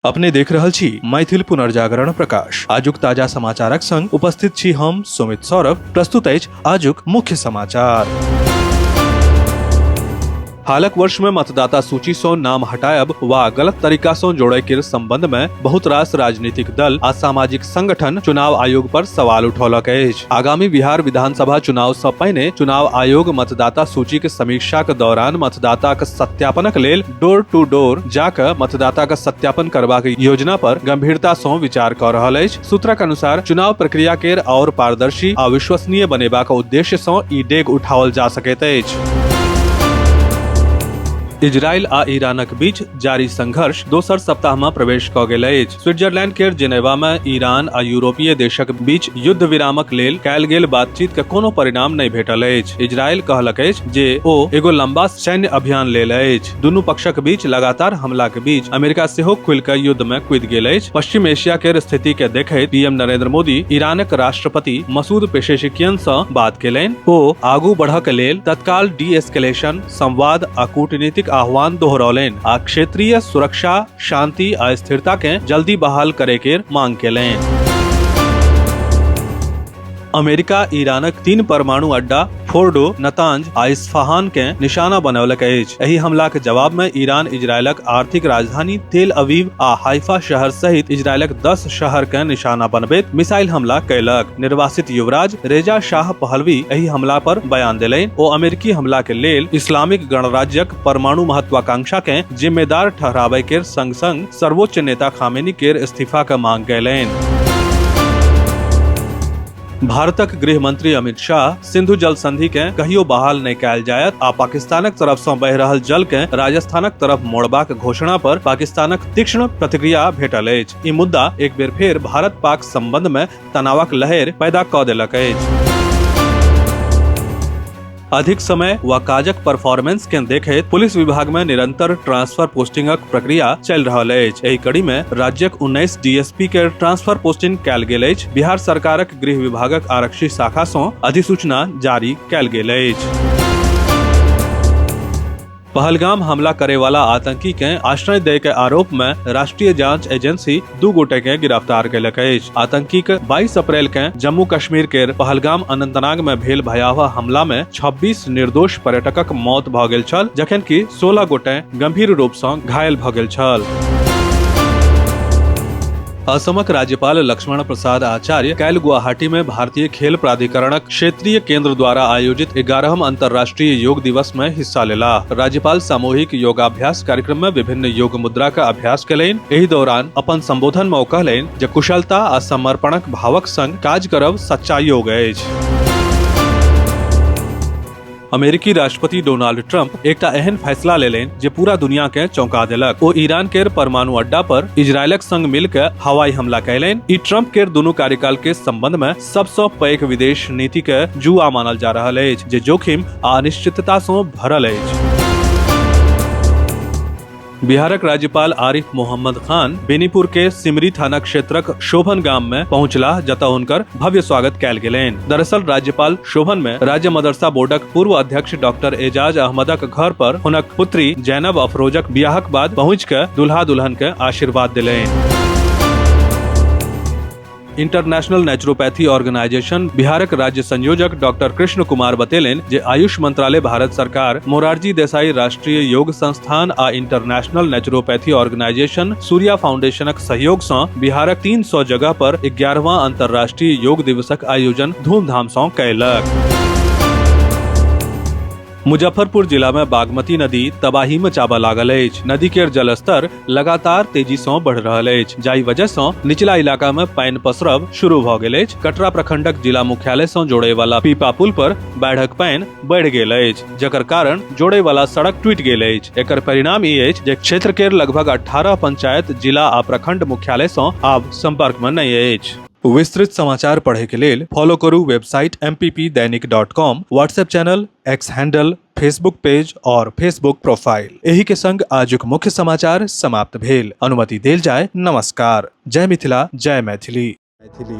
अपने देख रहल छी मैथिल पुनर्जागरण प्रकाश। आजुक ताजा समाचारक संग उपस्थित छी हम सुमित सौरभ। प्रस्तुत अछि आजुक मुख्य समाचार। हालक वर्ष में मतदाता सूची सं नाम हटायब वा गलत तरीका सं जोड़य के संबंध में बहुत रास राजनीतिक दल आ सामाजिक संगठन चुनाव आयोग पर सवाल उठौलक अछि। आगामी बिहार विधानसभा चुनाव सं पहिने चुनाव आयोग मतदाता सूची के समीक्षाक दौरान मतदाताक सत्यापनक लेल डोर टू डोर जाकऽ मतदाताक सत्यापन करबाक योजना पर गंभीरता सं विचार कऽ रहल अछि। सूत्रक अनुसार चुनाव प्रक्रिया केर आओर पारदर्शी आ विश्वसनीय बनेबाक उद्देश्य सं ई डेग उठाओल जा सकैत अछि। इजरायल आ ईरानक बीच जारी संघर्ष दोसर सप्ताह में प्रवेश कऽ गेल अछि। स्विट्जरलैंड केर जिनेवा में ईरान आ यूरोपीय देशक बीच युद्ध विरामक लेल कयल गेल बातचीत के कोनो परिणाम नहि भेटल अछि। इजरायल कहलक अछि जे ओ एगो लंबा सैन्य अभियान लेल अछि। दुनू पक्षक बीच लगातार हमला के बीच अमेरिका सेहो खुलि कऽ युद्ध में कूदि गेल अछि। पश्चिम एशिया केर स्थिति के देखैत पीएम नरेंद्र मोदी ईरानक राष्ट्रपति मसूद पेशेशिकियन सँ बात केलनि। ओ आगू बढ़ऽ के लेल तत्काल डी-एस्केलेशन, संवाद आ कूटनीतिक आह्वान दोहरौलनि आ क्षेत्रीय सुरक्षा, शांति आ स्थिरता के जल्दी बहाल करे के मांग केलनि। अमेरिका ईरानक 3 परमाणु अड्डा फोर्डो, नतांज आ इस्फहान के निशाना बनौलक अछि। एहि हमलाक जवाब में ईरान इजरायलक आर्थिक राजधानी तेल अवीव आ हाइफा शहर सहित इजरायलक 10 शहर के निशाना बनबैत मिसाइल हमला कयलक। निर्वासित युवराज रेजा शाह पहलवी एहि हमला पर बयान देलनि। ओ अमेरिकी हमला के लेल इस्लामिक गणराज्यक परमाणु महत्वाकांक्षा के जिम्मेदार ठहराबय के संग संग सर्वोच्च नेता खामेनी केर इस्तीफा के मांग कयलनि। भारतक गृह मंत्री अमित शाह सिंधु जल संधि के कहियो बहाल नहि कयल जायत आ पाकिस्तानक तरफ सं बहि रहल जल के राजस्थानक तरफ मोड़बाक घोषणा पर पाकिस्तानक तीक्ष्ण प्रतिक्रिया भेटल अछि। ई मुद्दा एक बेर फेर भारत पाक संबंध में तनावक लहर पैदा कऽ देलक अछि। अधिक समय व काजक परफॉर्मेंस के देखैत पुलिस विभाग में निरंतर ट्रांसफर पोस्टिंगक प्रक्रिया चलि रहल अछि। एहि कड़ी में राज्यक 19 डीएसपी के ट्रांसफर पोस्टिंग कयल गेल अछि। बिहार सरकारक गृह विभागक आरक्षी शाखा सं अधिसूचना जारी कयल गेल अछि। पहलगाम हमला करे वाला आतंकी के आश्रय दे के आरोप में राष्ट्रीय जांच एजेंसी 2 गोटे के गिरफ्तार कयलक अछि। आतंकी के 22 अप्रैल के जम्मू कश्मीर के पहलगाम अनंतनाग में भेल भयावह हमला में 26 निर्दोष पर्यटकक मौत भऽ गेल छल, जखन कि 16 गोटे गंभीर रूप सँ घायल भऽ गेल छल। असमक राज्यपाल लक्ष्मण प्रसाद आचार्य काल्हि गुवाहाटी में भारतीय खेल प्राधिकरणक क्षेत्रीय केंद्र द्वारा आयोजित 11वां अंतर्राष्ट्रीय योग दिवस में हिस्सा लेला। राज्यपाल सामूहिक योगाभ्यास कार्यक्रम में विभिन्न योग मुद्रा का अभ्यास केलनि। एहि दौरान अपन संबोधन में ओ कहलनि जे कुशलता आ समर्पणक भावक संग काज करब सच्चा योग अछि। अमेरिकी राष्ट्रपति डोनाल्ड ट्रंप एकटा एहन फैसला लेलनि जे पूरा दुनिया के चौंका देलक। ओ ईरान केर परमाणु अड्डा पर इजरायलक संग मिल के हवाई हमला कयलनि। ई ट्रंप केर दुनू कार्यकाल के संबंध में सबसँ पैघ विदेश नीति के जुआ मानल जा रहल अछि, जे जोखिम आ अनिश्चितता सँ भरल अछि। बिहारक राज्यपाल आरिफ मोहम्मद खान बेनीपुर के सिमरी थाना क्षेत्रक शोभन गाम में पहुंचला, जतऽ हुनकर भव्य स्वागत कयल गेलनि। दरअसल राज्यपाल शोभन में राज्य मदरसा बोर्डक पूर्व अध्यक्ष डॉक्टर एजाज अहमदक घर पर हुनक पुत्री जैनब अफरोजक बियाहक बाद पहुंच के दुल्हा दुल्हन के आशीर्वाद देलनि। इंटरनेशनल नेचुरोपैथी ऑर्गेनाइजेशन बिहारक राज्य संयोजक डॉक्टर कृष्ण कुमार बतेलनि जे आयुष मंत्रालय भारत सरकार, मोरारजी देसाई राष्ट्रीय योग संस्थान आ इंटरनेशनल नेचुरोपैथी ऑर्गेनाइजेशन सूर्या फाउंडेशनक सहयोग सँ बिहारक 300 जगह पर 11वां अंतर्राष्ट्रीय योग दिवसक आयोजन धूमधाम सँ कयलक। मुजफ्फरपुर जिला में बागमती नदी तबाही मचाबऽ लागल अछि। नदी के जलस्तर लगातार तेजी सँ बढ़ि रहल अछि, जाहि वजह सँ निचला इलाका में पानि पसरब शुरू भऽ गेल अछि। कटरा प्रखंडक जिला मुख्यालय सँ जोड़े वाला पीपा पुल पर बाढ़िक पानि बढ़ि गेल अछि, जकर कारण जोड़े वाला सड़क टूटि गेल अछि। एकर परिणाम ई अछि जे क्षेत्र के लगभग 18 पंचायत जिला आ प्रखंड मुख्यालय सँ आब संपर्क में नहि अछि। विस्तृत समाचार पढ़े के लेल फॉलो करू website mppdainik.com, WhatsApp channel, X handle, Facebook page और फेसबुक प्रोफाइल। एही के संग आजुक मुख्य समाचार समाप्त भेल। अनुमति देल जाय। नमस्कार। जय मिथिला, जय मैथिली। मैथिली।